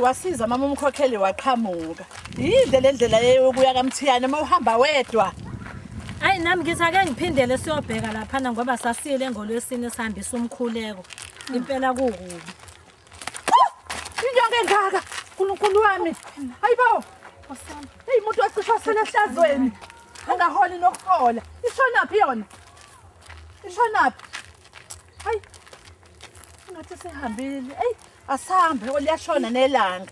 Wasiza mama umkhokheli waqhamuka. Yinde le ndlela yokuya kaMthiyane uma uhamba wedwa. Hayi nami ngithi ake ngiphindele siyobheka laphana ngoba sasile ngolwesine sihambisa umkhuleko. Impela kukubi. Inyoka engaka, uNkulunkulu wami. Hayibo. Hey umuntu wacishwa sele ehlazweni. Angaholi nokuhola. Ishonaphi yona? Ishonaphi? Hayi. Ngathi sihambile. Hey, asambe oliyashona nelanga.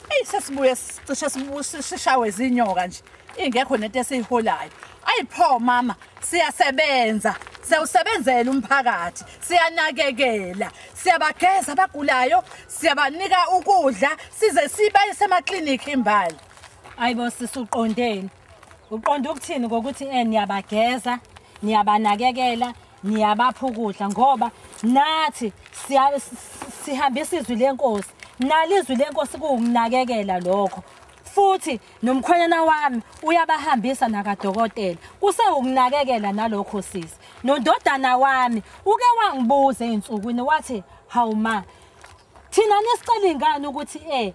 Hey sesibuye sicishe sishawe izinyoka nje. Ingekho nento esiyiholayo. Ayipho mama, siyasebenza. Siyawusebenzela umphakathi, siyanakekela, siyabageza abagulayo, siyabanika ukudla, size sibayise emaklinikhi imbali. Ayibo sisuqondeni. Uqonda ukuthini ngokuthi niyabageza, niyabanakekela, niyabapha ukudla ngoba nathi sihambisa izwi lenkosi. Nalizwi lenkosi kuwukunakekela lokho. Futhi nomkhwenyana wami uyabahambisa nakadokotela. Kusewukunakekela nalokho sisi. Nondodana wami uke wangibuza einsukwini wathi hawu ma, thina nesicela ingane ukuthi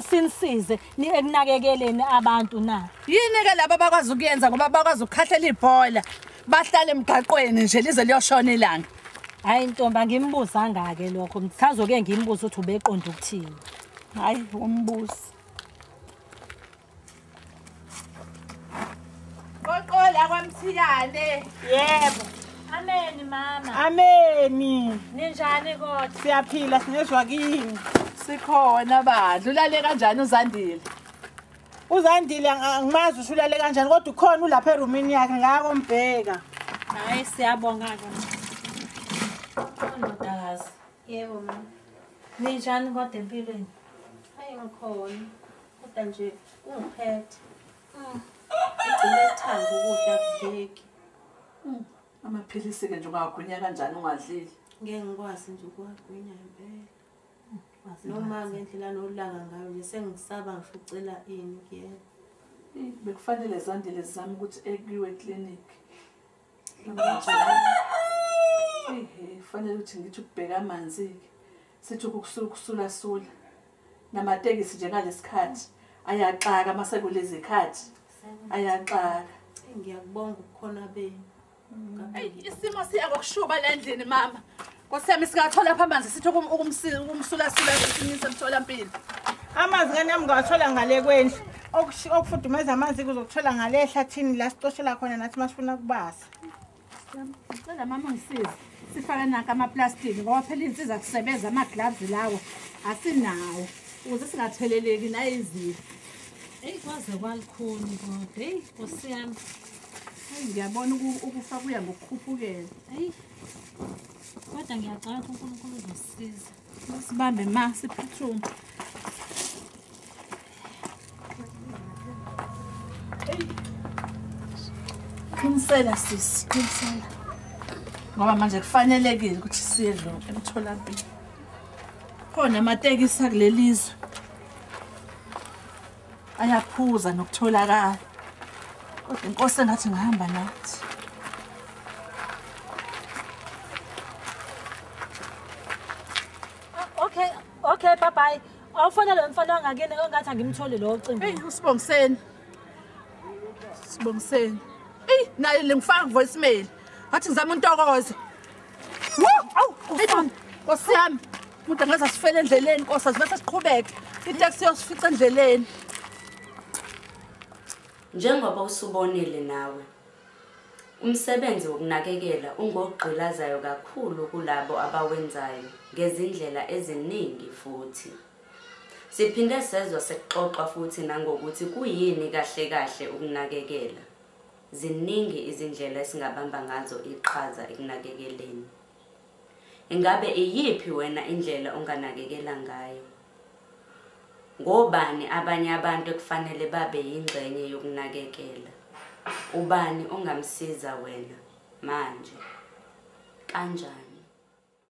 sinisize ekunakekeleni abantu na. Yini ke laba abakwazi ukuyenza ngoba bakwazi ukukhahlela ibhola bahlale emgaqweni nje lize liyoshona ilanga. Hayi ntombi angimbuzanga ke lokho, ngisazoke ngimbuze ukuthi ubeqonda ukuthini. Hayi umbuzo. Qoqola kwaMthiyane. Yebo. Ameni mama. Ameni. Ninjani kodwa? Siyaphila sinezwa kini. Sikhona bandla. Ulale kanjani uZandile? uZandile angimazi usulale kanjani kodwa ukhona ulapha erumini yakhe ngako mbheka. Hayi siyabonga ke. Ndodakazi. Yebo mama. Ninjani kodwa empilweni? Hayi ngikhona. Kodwa nje ungiphethe. Ngithanda ukudla kudleki. Amaphilisi ke nje ungagwinya kanjani ungadlile? Ngeke ngikwazi nje ukuwagwinya impela. Noma ngendlela nolanga ngayo nje sengisaba ngisho ucela ini kuyena. Bekufanele Zandile zizame ukuthi ekuyiwe clinic. Kufanele ukuthi ngithi ukubheka amanzi ke. Sithi ukususula sula. Namatekisi nje ngalesikhathi ayaxaka mase kulezi khathi. Ayaxaka. Ngiyakubonga ukukhona benu. Hey, isimo siyakokushuba la endlini mama. Nkosi yami singathola lapha amanzi sithi ukumsula sula simise emtholampilo. Amanzi kani nami ngawathola ngale kwendlu. Okufudumeza amanzi kuzokuthola ngale ehlathini la sicoshela khona nathi masifuna kubasa. Ngicela mama ungisize. Sifake nanka amaplastiki ngoba phela insiza kusebenza ama gloves lawo asinawo ukuze singatheleleki nayizifo. Hey kwaze kwalikhuni kodwa. Hey Nkosi yami. Hey ngiyabona ukufa kuya ngokukhuphukela. Hey kodwa ngiyacela ukuthi uNkulunkulu uzosisiza. Sibambe ma siphuthume. Qinisela sisi, qinisela. Ngoba manje kufanelekile ukuthi siye emtholampilo. Khona amatekisi akulelizwe ayaphuza nokutholakala. Kodwa inkosi engathi ngihamba nathi. Okay, okay, bye bye. Awufonele lo mfana wangakini ongathi angimtholi lo ucingo. Hey, usibongiseni. Sibongiseni. Hey, naye lengifaka voicemail. Wathi ngizama untokozo. Awu, Nkosi yami. Umuntu angaze asifele endleleni, Nkosi asibese siqhubeke. Itaxi yosifica endleleni. Njengoba usubonile nawe, umsebenzi wokunakekela ungogqilazayo kakhulu kulabo abawenzayo ngezindlela eziningi futhi. Siphinde sezwa sekuxoxwa futhi nangokuthi kuyini kahle kahle ukunakekela. Ziningi izindlela esingabamba ngazo iqhaza ekunakekeleni. Ingabe iyiphi wena indlela onganakekela ngayo? Ngobani abanye abantu ekufanele babe yingxenye yokunakekela? Ubani ongamsiza wena manje? Kanjani?